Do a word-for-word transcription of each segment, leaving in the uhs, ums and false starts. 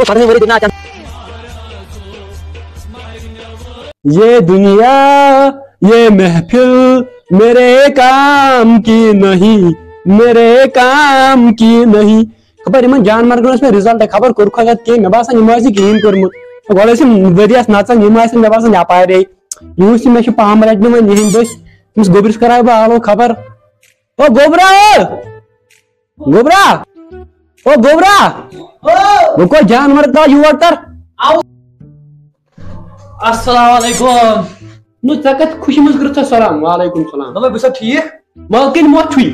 پنٕنۍ ؤری دِنہٕ اَتٮ۪ن۔ یہ دنیا، یہ محفل میرے کام کی نہیں، میرے کام کی نہیں۔ خبر یِمن جانورن اوس مےٚ رِزلٹ، خبر کوٚرکھا اَتھ کینٛہہ، مےٚ باسان یِم ٲسۍ نہٕ کِہیٖنۍ کوٚرمُت۔ گۄڈٕ ٲسۍ یِم ؤریَس نَژان، یِم ٲسۍ نہٕ مےٚ باسان یَپارے۔ یِہُس چھِ، مےٚ چھِ پامہٕ رَٹنہِ وۄنۍ یِہِنٛدۍ دٔسۍ، أمِس گوٚبرِس کَرٕ ہا بہٕ آلو خبر۔ او گوٚبرا، او گوٚبرا، او گوٚبرا، وۄنۍ کوٚت جانور درٛاو یور تَر؟ السلام علیکم۔ نو ژےٚ کتھ خوشی منٛز کٔرٕتھ ژےٚ سلام؟ وعلیکم سلام۔ دوٚپمَے بہٕ چھُسا ٹھیٖک؟ ملکٕنۍ موت چھُے۔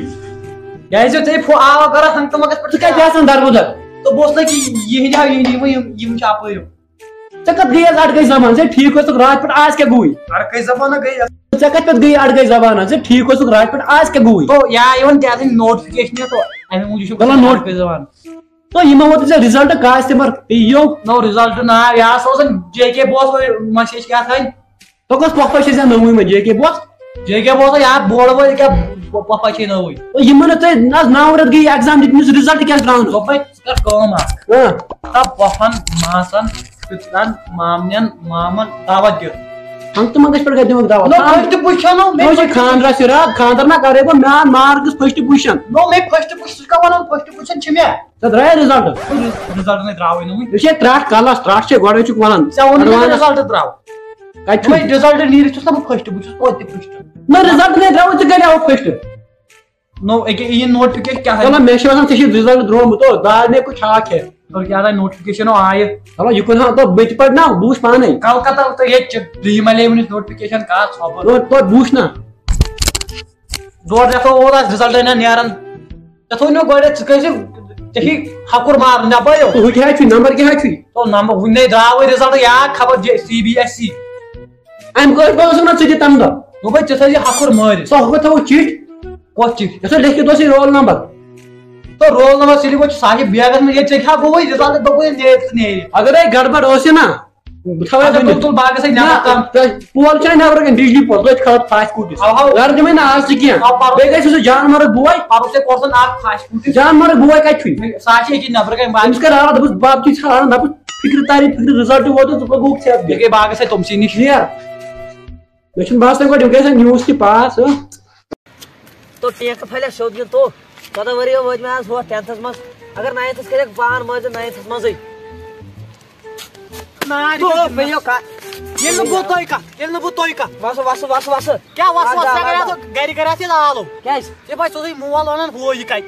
کیٛازِ ژےٚ فو-، آو کران ہنٛگتہٕ منٛگس پٮ۪ٹھ؟ ژٕ کتہِ آسان دربٕدر؟ تہٕ بہٕ اوسُس لگی یِہِنٛدِ آیہِ، یِہِنٛدِ یِم، یِم، یِم چھِ اپٲرۍ۔ ژےٚ کتھ گٔیَس اڑکے زبان؟ ژےٚ ٹھیٖک اوسُکھ راتھ پٮ۪ٹھ، آز کیٛاہ گوٚوُے؟ اڑکے زبان گٔے۔ ژےٚ کتھ پٮ۪ٹھ گٔیے اڑکے زبان؟ ژےٚ ٹھیٖک اوسُکھ راتھ پٮ۪ٹھ، آز کیٛاہ گوٚوُے؟ تو یا یِوان کیٛاہ تام نوٹفکیشن تو اَمہِ موٗجوٗب چھُس بہٕ چلو نوٹ-، اڑکے زبان۔ تو یِمو ووت ژےٚ رِزلٹ کاسہِ مر تہِ یو۔ نو رِزلٹ نا، یہِ ہسا اوس جے کے بوس مسیج کیٛاہ تھانۍ۔ تو کۄس پۄپھا چھِ ژےٚ نٔوٕے منٛز جے کے بوس؟ جے کے بوس یا بوڑ وٲلۍ کیٛاہ پۄپھا چھے نٔوٕے؟ تو یِمن نہٕ ژےٚ نہ حظ نو رٮ۪تھ گٔے ایگزام دِتمٕتِس، رِزلٹ کیٛاہ درٛاو نہٕ؟ دوٚپمَے ژٕ کر کٲم اکھ۔ ہاں۔ تھاو پۄپھن، ماسن، پِترن، مامنٮ۪ن، مامن دعوت دِتھ۔ ہنٛگتہٕ منٛگس پٮ۪ٹھ گژھِ دِمُکھ دعوت۔ نو، خان-، first position نو، مےٚ مےٚ چھِ چھِ خانٛدرس اِرادٕ، خانٛدر ما کرے بہٕ، میٛان مارکس first position۔ نو، مےٚ first position، ژٕ کیٛاہ وَنان first position چھِ مےٚ؟ ژےٚ درٛایا رِزلٹ؟ رِزلٹ نے درٛاوٕے نہٕ وٕنہِ۔ یہِ چھے ترٛٹھ کَلَس، ترٛٹھ چھے گۄڈَے چھُکھ وَنان۔ ژےٚ ووٚن نہٕ مےٚ ایڈوانس۔ رِزلٹ درٛاو۔ کَتہِ چھُ؟ وۄنۍ رِزلٹ نیٖرِتھ چھُس نہ بہٕ first، بہٕ چھُس توتہِ تہِ first۔ نہ، رِزلٹ نے درٛاوٕے، ژٕ کَتہِ آوُکھ first؟ نو، أکیٛاہ یہِ نوٹفِکیشن کیٛاہ چلو، آسہِ؟ مےٚ چھُ باسان ژےٚ چھُے رِزلٹ درٛومُت، او، دارِ نے کُچھ ہاکھ کھٮ۪تھ۔ اور کیٛاہ آسہِ نوٹفِکیشن آیہِ؟ چلو، یہِ کُن ہاو، تو بہٕ تہِ پَرٕ نا، بہٕ وٕچھٕ پانَے۔ کلکتہ تہٕ ییٚتہِ چھِ، یہِ مَلے وٕنِس نوٹفِکیشن کَر ژھۄپہٕ۔ تو، تو بہٕ وٕچھٕ نا۔ ڈۄڈ رٮ۪تھ اوس اَتھ رِزلٹَے نہ نیران۔ ژےٚ تھوٚو نہٕ گۄڈٕ، ژٕ کٔرۍ زِ، ژےٚ چھُے ہَکُر مارُن، مےٚ بَیو۔ تہٕ ہُہ کیٛاہ چھُے، نمبر کیٛاہ چھُے؟ تو نمبر، وُنہِ نے درٛاوٕے رِزلٹ، یا خبر جے، سی بی ایس ای۔ اَمہِ کٲٹھۍ ما اوسُکھ نہ ژٕ تہِ تَمہِ دۄہ؟ دوٚپمَے، ژےٚ تھٲیزِ ہَکُر مٲرِتھ۔ سُہ ہُہ تھاوو چِٹھۍ۔ کۄس چِٹھۍ؟ یۄس ژےٚ لیکھِتھ اوسُے رول نمبر۔ تو رول نمبر سِلِپ چھُ صاحب بیگَس منٛز، ییٚتہِ ژےٚ کیٛاہ گوٚوُے، رِزلٹ دوٚپُے، ییٚتہِ نیرِ ژٕ نیرِ۔ اگر ہے گڑبڑ ٲسٕے نہ، بہٕ تھاوے اچھا، ؤنِتھ۔ تُل، تُل، باغس ہے نٮ۪بر نہ، کم۔ تۄہہِ پول چھُنہ نٮ۪برٕ کَنہِ بجلی پول، توتہِ کھالو پھاسہِ کوٗٹِس۔ اَوا، اَوا۔ گرٕ دِمے نہٕ آز تہِ کینٛہہ۔ اَوا، پَرُس۔ بیٚیہِ گژھِ سُہ جانورُک بوے۔ پَرُس ہے کوٚر زَن اَکھ پھاسہِ کوٗٹِس۔ جانورُک بوے کَتہِ چھُے؟ سُہ آسہِ ییٚتی نٮ۪برٕ کَنہِ باغس۔ أمِس کَر راو، دوٚپُس، بَب چھُے ژھانٛڈان، دَپُس، فِکرِ تَرِ، فِکرِ رِزلٹ ووتُس، ژٕ کوٚت گوٚوُکھ ژےٚ؟ یہِ گٔے باغس ہے تٔمسٕے نِش۔ نیر۔ مےٚ چھُنہٕ باسان گۄڈٕ یِم گژھن نیوٗز تہِ پاس، ہہ؟ تو ٹینٛکہٕ پھلیا سیوٚد گِنٛد تو۔ ژۄداہ ؤری وٲتۍ مےٚ آز ہُتھ ٹینتھس منٛز۔ اگر ناینتھس کٔرِکھ بار مٲرۍ زِ ناینتھس منٛزٕے۔ نارِ تو کیٛاہ بیٚیہِ یو کا-، ییٚلہِ نہٕ بہٕ تۄہہِ کَتھ، ییٚلہِ نہٕ بہٕ تۄہہِ کَتھ۔ وَسہٕ، وَسہٕ، وَسہٕ، وَسہٕ۔ کیٛاہ وَسہٕ، وَسہٕ، وَسہٕ، کیٛاہ وَسہٕ؟ کَرِ آسہٕ گَرِ کَرِ آسہٕ یہِ آلو۔ کیٛازِ؟ ژےٚ باسہِ سیوٚدُے مول وَنان ہُہ یہِ کَتہِ۔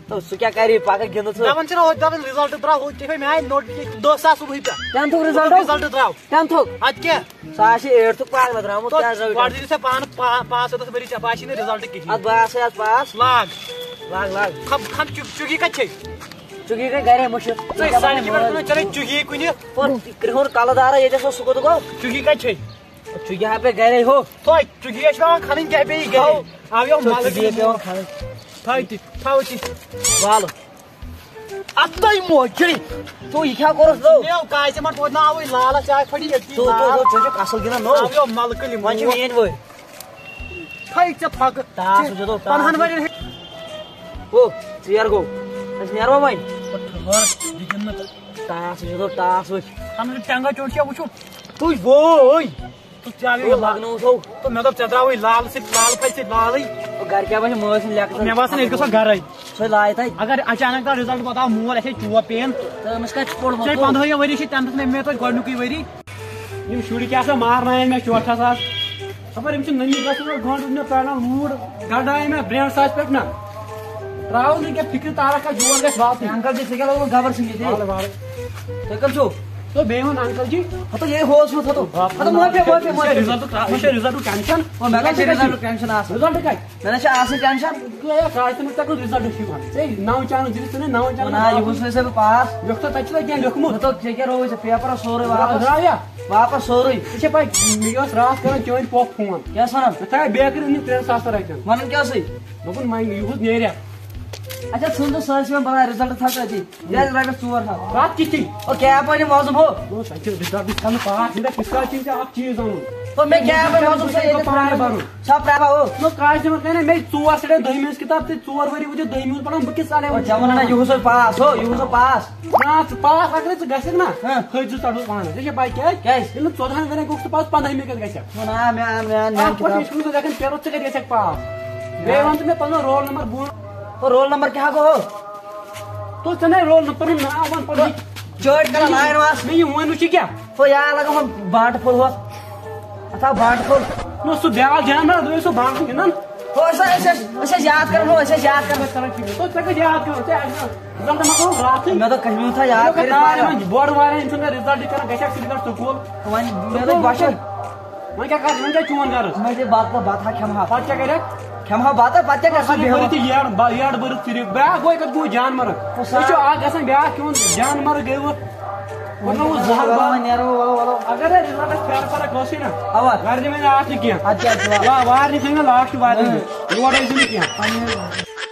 تو سُہ کیٛاہ کَرِ پَگاہ گِنٛدُن ژٕ؟ دَپان چھِنہ ہوٚتہِ دَپان رِزَلٹ درٛاو ہوٚتہِ، ژےٚ چھےٚ مےٚ آیہِ نوٹفِکیشن دَہ ساس صُبحٕے پٮ۪ٹھ۔ ٹینتھُک رِزَلٹ؟ رِزَلٹ درٛاو۔ ٹینتھُک؟ اَدٕ کیٛاہ؟ سُہ آسہِ ایٹتھُک پاگلہ درٛامُت، تو کیٛاہ زٲوِج گۄڈٕ اَتھ؟ دِیِو سا پانہٕ پا-، پانٛژھ سَتَتھ ؤری ژےٚ، باسہِ نہٕ رِزَلٹ کِہیٖنۍ۔ اَدٕ بہٕ آسَے اَتھ پاس۔ لاگ۔ Log, log. خم، خم چُگ-، چُگی کَتہِ چھے؟ چُگی گٔے گَرے مٔشِتھ۔ ژٕ سانہِ کِنۍ وَنان، ژےٚ نے چُگی کُنہِ۔ پوٚت کرٛہُن کَلہٕ دارا ییٚتہِ سُہ کوٚت گوٚو؟ چُگی کَتہِ چھے؟ چُگی ہا پے گَرے ہو۔ تھوے، چُگی ٲسۍ پٮ۪وان کھَنٕنۍ کیٛاہ بیٚیہِ گَرے؟ تھاو۔ آو یو تھوے مَزٕ چُگی یہِ۔ پٮ۪وان کھَنٕنۍ۔ تھاو تہِ، تھاو تہِ۔ والہٕ۔ اَتھ تۄہہِ موجی۔ تو یہِ کیٛاہ کوٚرُتھ نو؟ نو، کاژِ مَنٛڈ توتہِ نہ آوٕے لالَس چاے پھٔٹی ییٚتی تو، تو، لال۔ تو، ژٕ چھُکھ اَصٕل گِنٛدان نو۔ آو یو مَلہٕ کٔلِم وۄنۍ چھِ ووت۔ میٛٲنۍ وٲرۍ۔ تھٲے ژےٚ پھَکہٕ۔ ٹاس وٕچھِو تو، ٹاس پَنٛدہَن وٕچھِو۔ ؤرِین ہیٚکہِ۔ ہو، ژیر گوٚو۔ أسۍ نیروا وۄنۍ؟ ٹھٔہر، یہِ گِنٛدنہٕ تہٕ۔ ٹاس وٕچھِو تو، ٹاس وٕچھ۔ پَنُن ٹٮ۪نٛگا چوٚٹ چھا وٕچھُن؟ تُج ووے۔ تہٕ ژےٚ آوٕے تو لا-، لگنووُتھ ہو۔ تہٕ مےٚ دوٚپ، ژےٚ درٛاوٕے لالہٕ سۭتۍ، لالہٕ پھلہِ سۭتۍ لالٕے۔ گرِ کیٛاہ باسہِ مٲلۍ سٕنٛدِ لیٚکہٕ مےٚ باسان، أسۍ گژھو گرے۔ سۄے لایہِ تَتہِ۔ اگر اچانک درٛاو رِزلٹ، پتہٕ آو مول، اَسہِ ہے چوب پین۔ تہٕ أمِس کَتہِ چھُ پوٚرمُت؟ ژےٚ پنٛدہٲیِم ؤری چھِ ٹینتھس منٛز، مےٚ توتہِ گۄڈٕنیُکُے ؤری۔ یِم شُرۍ کیٛاہ سا مارناوَن مےٚ چوٹھس آز۔ خبر یِم چھِ نٔنی گژھان، گنٛڈ دیُت مےٚ پرٛانان لوٗر، گنٛڈایے مےٚ برٛینٛڈ ساز پٮ۪ٹھ نا۔ ترٛاوُن نہٕ کینٛہہ، فِکرِ تارَکھ کَتھ جوڑ گژھِ واتُن۔ انکل جی، ژےٚ کیٛاہ لوگُن گبر سٕنٛدِ ژےٚ؟ وَلہٕ، وَلہٕ۔ تُہۍ کَم چھِو؟ تو بیٚیہِ وَن انکل جی۔ ہَتو یے ہوس ووت، ہَتو۔ ہَتو معٲفی، معٲفی، معٲفی۔ رِزلٹُک ٹٮ۪نشَن۔ او، مےٚ کَتہِ چھِ رِزلٹُک ٹٮ۪نشَن آسان؟ رِزلٹ کَتہِ؟ مےٚ نہ چھِ آسان ٹٮ۪نشَن۔ ہے، کاش تَمہِ ژےٚ کُن رِزلٹ چھُے وَنان۔ ژےٚ نَو چانس دِتھ ژٕ نے نَو چانس۔ نہ، یہِ وٕچھ مےٚ ژےٚ بہٕ پاس۔ لیوٚکھ تہٕ تَتہِ چھُ تۄہہِ کینٛہہ لیوٚکھمُت۔ ہَتو، ژےٚ کیٛاہ رووُے ژےٚ پیپرَس سورُے واپَس؟ درٛاو یا؟ واپَس سورُے۔ ژےٚ چھےٚ پَے، مےٚ ٲس راتھ کَران چٲنۍ پۄپھ فون۔ کیٛاہ ٲس وَنان؟ مےٚ تھایے بیکری أنِتھ ترٛٮ۪ن ساسَن رۄپیَن۔ وَنان کیٛاہ ٲسٕے؟ دوٚپُن وۄنۍ یِہُس نیرِ۔ اچھا، ژھٕن تہٕ سٲرسٕے وۄنۍ بَناو رِزلٹ تھاو ژٕ أتی۔ بیٚیہِ رۄپیَس ژور ہَتھ۔ راتھ کِتھ کٔنۍ؟ او، کیب وَنہِ وۄزُم ہو۔ او، تَتہِ چھِ رِزلٹ یِتھ کَنہٕ پاس، یہِ دَپہِ، کِس کالہِ چھُے ژےٚ اَکھ چیٖز اَنُن؟ تو مےٚ کیٛاہ بَنہِ؟ وَنُن سا ییٚتہِ پرٛاے بَرُن۔ سا پرٛاے بَرو۔ نو کاش دِوان کَرے مےٚ ژور سٹے دٔہمِس کِتاب تہٕ ژور ؤری وٕنہِ دٔہمہِ ہُنٛد پَران، بہٕ کِس ژَلے او وۄنۍ؟ ژےٚ وَنان نہ یِہُس اوس پاس، ہو، یِہُس اوس پاس۔ نہ، ژٕ پاس اَگرے ژٕ گژھکھ نہ، ہاں۔ تھٲوزِ ژٕ ژَٹُس پانَس۔ ژےٚ چھےٚ پَے کیٛازِ؟ کیٛازِ؟ ییٚلہِ نہٕ ژۄدہَن ؤرِین گوٚو ژٕ پاس، پنٛدہمہِ کَتہِ گژھکھ؟ وَن آ، مےٚ آ، مےٚ آ، مےٚ آ اَکھ پٲٹھۍ کِتاب۔ یہِ چھُنہٕ ژٕ دَپان پھیرُتھ، ژٕ کَتہِ گژھکھ پاس؟ بیٚیہِ وَن ژٕ مےٚ پَنُن رول نمبر بوٗز۔ او، رول نمبر کیٛاہ گوٚو ہو؟ تو ژےٚ نے رول نمبر ناو وَن پَنُن۔ چٲٹۍ کَران line واس۔ مےٚ یہِ وَنُن چھُ کیٛاہ؟ ہو، یا لگا ہم بانٹہٕ پھوٚل ہۄتھ۔ اَتھ آو بانٹہٕ پھوٚل۔ نہ، سُہ بیٛاکھ جانور، دوٚپُے سُہ بانٹہٕ گِنٛدان۔ ہو، أسۍ ٲسۍ، أسۍ ٲسۍ، أسۍ ٲسۍ یاد کران، ہو، أسۍ ٲسۍ یاد کران۔ أسۍ کران ٹھیٖک۔ تو ژےٚ کَتہِ یاد کرو؟ ژےٚ اَسہِ رِزلٹ ما کوٚرُتھ راتھٕے؟ مےٚ دوٚپ کشمیٖر تھا یاد مےٚ دوٚپ کٔرِتھ کَرٕ واریاہ۔ وۄنۍ بۄڑ واریاہ، یِم چھِنہٕ مےٚ رِزلٹ کران، گژھِ اَسہِ سُہ سکوٗل۔ وۄنۍ مےٚ دوٚپ بۄچھِ۔ وۄنۍ کیٛاہ کَرٕ، وۄنۍ کیٛاہ چون غرض؟ وۄنۍ دِ بَتہٕ، بَتہٕ ہا کھٮ۪مہٕ ہا۔ پَتہٕ کیٛاہ کَرٮ۪کھ؟ کھٮ۪مہٕ ہا بَتہٕ، پَتہٕ کیٛاہ کَرٕ؟ سُہ ژٕ بیٚہوان۔ بٔرِتھ یہِ یٔڈ، بہ-، یٔڈ بٔرِتھ صرف۔ بیٛاکھ گوٚو یہِ کَتھ گوٚو جانوَر۔ او سا۔ یہِ چھُ اَکھ گژھان، بیٛاکھ کیٛاہ ووٚن جانوَر گٔے وۄنۍ۔ وۄنۍ گوٚو زَہر وَلہٕ، بَنان۔ وۄنۍ نیرو، وَلہٕ، وَلہٕ۔ اگر ہے رِزلٹَس پھیرٕ فرق ٲسٕے نہ، اَوا۔ گَرِ دِمے نہٕ آسنہٕ کینٛہہ۔ اَدٕ کیٛاہ چھُ وَلہٕ؟ لا، وارنہِ تھٲیِو مےٚ لاسٹ وارنہِ۔ اۭں۔ یور ٲسِو نہٕ کینٛہہ۔ وۄنۍ نیرو۔